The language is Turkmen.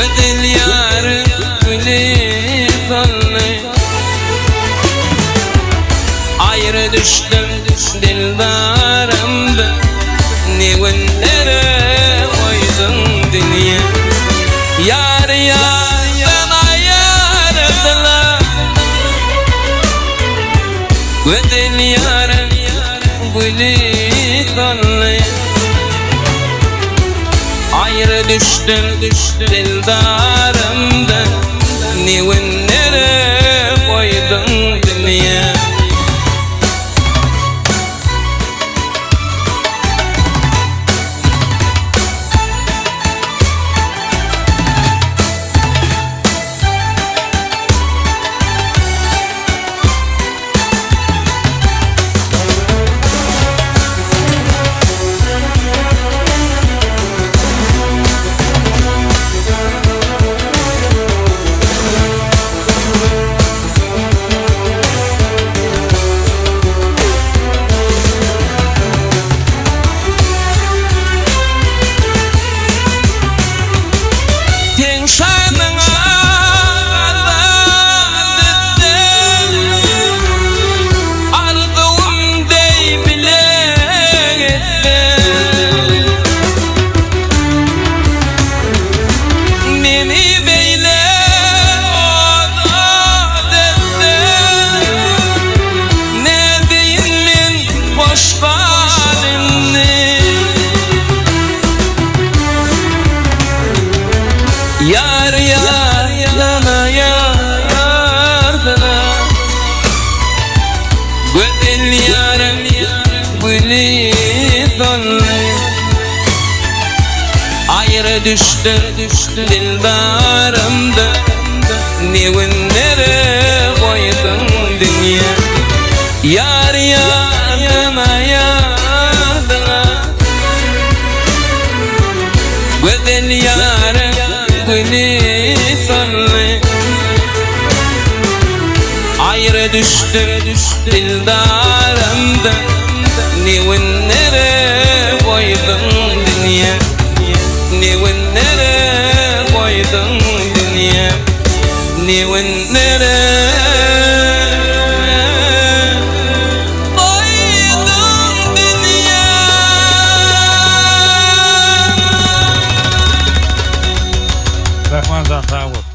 Gözel ýaryň güli soldy. Aýry düşdüm dildarymdan, Ne günlere goýduň dünýä. Ýar ýardan aýyrdylar. Gözel ýaryň güli soldy. Aýry düşdüm dildarymdan, Ne günlere goýduň dünýä. Seň şanyňa gazal düzsem, Arzuwym deý bile gezsem. Meni beýle azat etseň, Nädeýin men boş gal indi. Ýar ýarana ýardyna Gözel ýaryň güli soldy. Aýra düşdüm dildarymdan, Ne günlere goýduň dünýä. Ýar ýarana ýardyna Gözel ýaryň güli soldy. Aýra düşdüm dildarymdan, Ne günlere goýduň dünýä. Ne günlere goýduň dünýä. Ne günlere goýduň dünýä. Rahman jan sag bol.